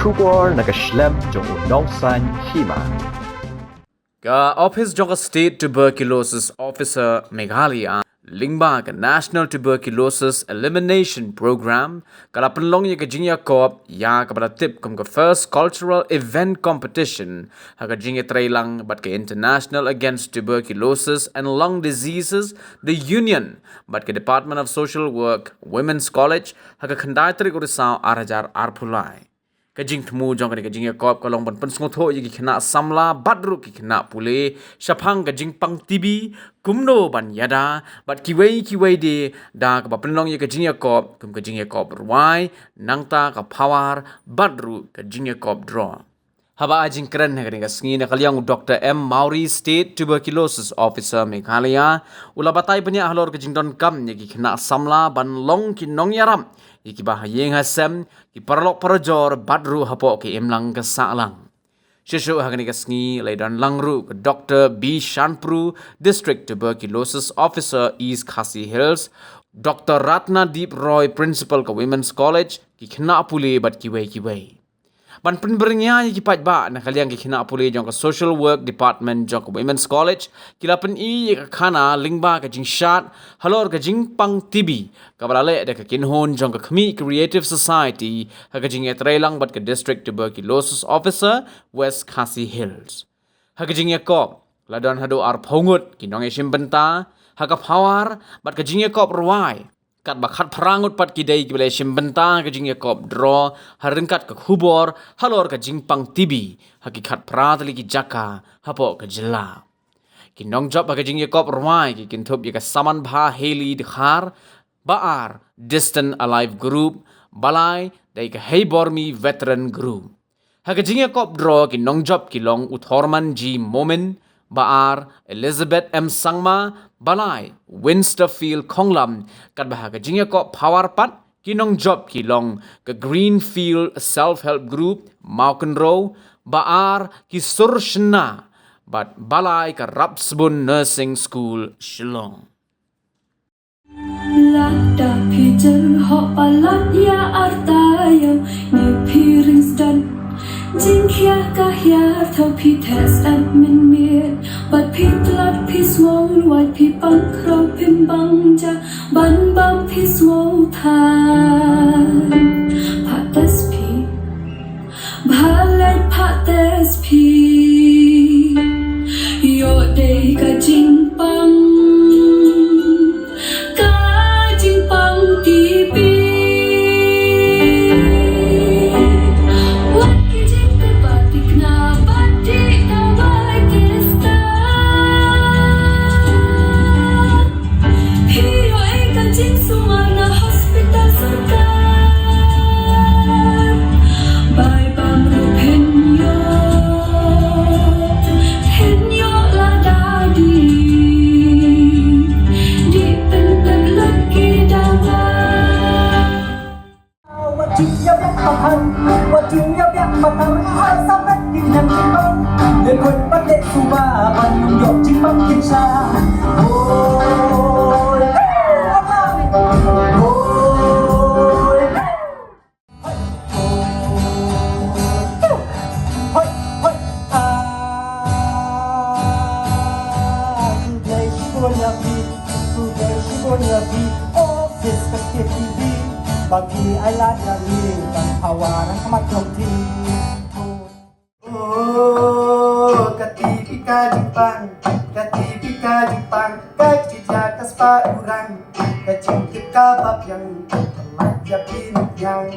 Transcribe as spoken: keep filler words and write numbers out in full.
Khubor na ka shlem jong u nongsan hima. Ka office jong ka State Tuberculosis Officer Meghalaya lyngba ka National Tuberculosis Elimination Program ka la pynlong ïa ka jingïakop ïa kaba la tip kum ka First Cultural Event Competition ha ka jingïatreilang bad ka International Against Tuberculosis and Lung Diseases, the Union, bad ka Department of Social Work, Women's College ha ka khyndai tarik u Risaw ar hajar arphew lai. Ka jingthmu jong kane ka jingïakop ka long ban pynsngewthuh ïa ki khynnah samla bad ruh ki khynnah pule shaphang ka jingpang T B, kumno ban ïada bad kiwei kiwei de, da kaba pynlong ïa ka jingïakop kum ka jingïakop rwai, nangta ka power bad ruh ka jingïakop draw. Haba ai jingkren ha kane ka sngi na ka liang u Doctor M Mawrie, State Tuberculosis Officer Meghalaya, u la batai bniah halor ka jingdonkam ïa ki khynnah samla ban long ki nongïarap ïa kiba ha ïing ha sem, ki paralok parajor bad ruh hapoh ka imlang ka sahlang. Shuh shuh ha kane ka sngi la ïadonlang ruh ka Doctor B Shanpru, District Tuberculosis Officer, East Khasi Hills, Doctor Ratna Deep Roy, Principal ka Women's College, ki khynnah pule bad kiwei kiwei. Ban pynbyrngia ïa ki paidbah na ka liang ki khynnah pule jong ka Social Work Department jong ka Women's College ki la pyni ïa ka khana lyngba ka jingshad halor ka jingpang T B kaba la leh da ka kynhun jong ka Khmih Creative Society ha ka jingïatreilang bad ka District Tuberculosis Officer, West Khasi Hills. Ha ka jingïakop la don haduh arphew ngut ki nongïashim bynta ha ka power bad ka jingïakop rwai, katba khatphra ngut pat ki dei kiba la ïashim bynta ha ka jingïakop draw ha ryngkat ka khubor halor ka jingpang T B ha ki khatphra tylli ki jaka hapoh ka jylla. Ki nongjop ha ka jingïakop rwai ki kynthup ïa ka Samanbha Haley Dkhar, ba ar Distant Alive Group, ba lai dei ka Heibormi Veteran Group. Ha ka jingïakop draw ki nongjop ki long u Thorman G Momin, ba ar Elizabeth M Sangma, ba lai Winsterfield Khonglam, katba ha ka jingïakop power pat ki nongjop ki long ka Greenfield Self Help Group, Mawkynrew, ba ar ki Sur Shynna, bad ba lai ka Rapsbun Nursing School, Shillong. Lada phi jer hok palat ïa arta ïew, ne phi ring sdang. Jingkhia ka hiar thaw phi test at mynmiet, bad phi tlot phi sngew wai phi pang khraw phim bang ja, ban bam phi sngew than. Pha test phi. Bha leh pha test phi. Ïoh dei ka jingpang. Ka jingpang T B. Wat ki jingtip ba thikna ba dih dawai te stad. Phi ïoh ei ka jingsumar na hospital sorkar. Bai bam ruh phin ïoh, phin ïoh lada dih, dih pyntip lut ki dawai. Wat jin ïa biang pyrhan, wat jin ïa biang patar, ha sa phet ki nang ki nong. Leh khot pat leh suba ban ym ïoh jingpang kin sha. Hoi, hoi, hoi. Hoi, hoi, ah. Khublei shibun ïa phi, khublei shibun ïa phi. Oh, Yes, ka T V, ba phi ai lad ïa ngi ban thaw ha khmat jong phi. Oh, ka T V ka jingpang, ka T V ka jingpang, ka jingja ka spah orang, ka jingtip ka bap yang, ka mat ïa phi yang.